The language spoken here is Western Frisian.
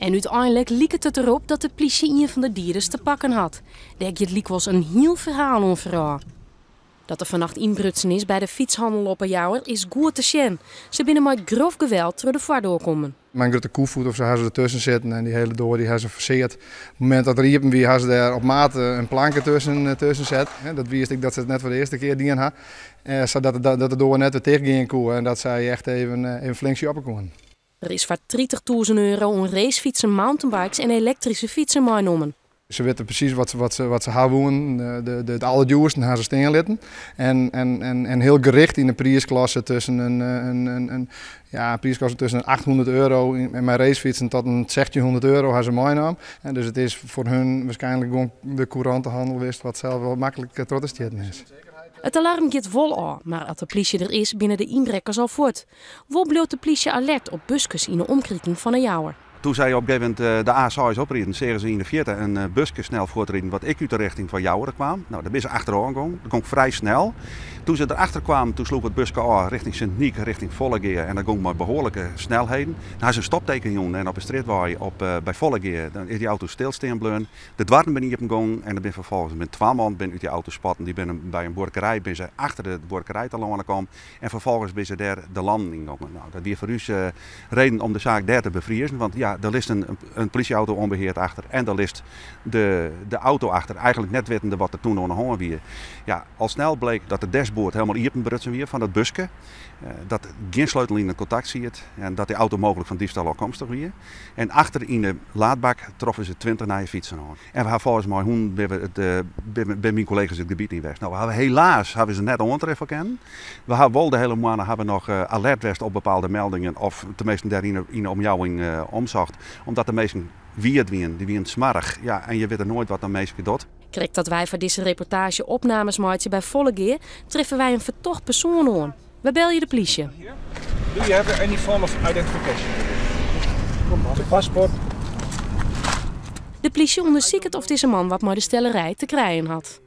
En úteinlik liket it derop dat de plysje ien fan de dieders te pakken hat. Dêr giet lykwols in hiel ferhaal oan foarôf. Dat der fannacht ynbrutsen is by de fytshannel op 'e Jouwer is goed te sjen. Se binne mei grof geweld troch de foardoar kommen. Mei in grutte koefoet of sa ha se der tusken sitten en dy hele doar dy ha se forseard. Op it momint dat er iepen wie ha se dêr op maat in planke tusken tusken set. Dat wiist ek dat se it net foar de earste kear dien ha. Sadat dat de doar net wer ticht gean koe en dat sy echt even even flink shoppe koenen. Der is foar 30.000 euro oan racefytsen, mountainbikes en elektryske fytsen meinommen. Se witte presys wat se, wat se, wat se ha woenen. De, de, it allerdjoersten ha se stean litten. En, en, en, en hiel gericht yn de priisklasse tusken in, in, in, in, ja, in priisklasse tusken 800 euro en mei racefytsen tot in 1600 euro ha se meinaam. En dus it is foar hun waarskynlik gewoan de courante hannel west wat sels wol maklik troch te stjitten is. It alarm giet wol ôf, mar as de plysje der is, binne de ynbrekkers al fuort. Wol bliuwt de plysje alert op buskes yn 'e omkriten fan 'e Jouwer. Toen sy op in gegeven momint de A6 opriden, seagen se yn de fierte in buske snel fuortriden wat ek út de richting fan Jouwer kwam. No, dêr binne se achteroan gong. Dat gong frij snel. Toen se derachter kwamen, toen sloech it buske ôf richting Sint Nyk, richting Follegea en dat gong mei behoarlike snelheden. Dan ha se in stopteken jûn en op de strjitwei op, by Follegea dan is dy auto stilstean bleaun. De doarren binne iepen gongen en der binne ferfolgens bin twa man bin út dy auto spatten. Dy binne by in buorkerij binne se achter de buorkerij telâne kommen en ferfolgens binne se dêr de lannen yn gongen. No, dat wie foar ús reden om de saak dêr te befriezen, want ja, der list in, in plysjeauto ûnbeheard achter en der list de, de auto achter, eigentlik net wittende wat der toen oan de hân wie. Ja, al snel bleek dat it dashboard helemaal iepenbrutsen wie fan dat buske, dat gjin sleutel yn it kontakt siet en dat de auto mooglik fan diefstal ôfkomstich wie. En achter yn de laadbak troffen se 20 nije fytsen oan. En we ha folgens mei hûnen binne we it, binne myn kollega's it gebiet yn west. No, we hawwe helaas hawwe se net oantreffen kinnen. We hawwe wol de hele moanne hawwe noch alert west op bepaalde meldingen of teminsten dêr yn de omjouwing omsocht. Omdat de minsken wiet wienen, dy wienen smoarch. Ja, en je witte noait wat in minske docht. Krekt dat wy foar dizze reportaazje opnames meitsje by Follegea, treffe wy in fertocht persoan oan. We belje de plysje. Do you have any form of identification? Paspoort. De plysje ûndersiket oft dizze man wat mei de stellerij te krijen hat.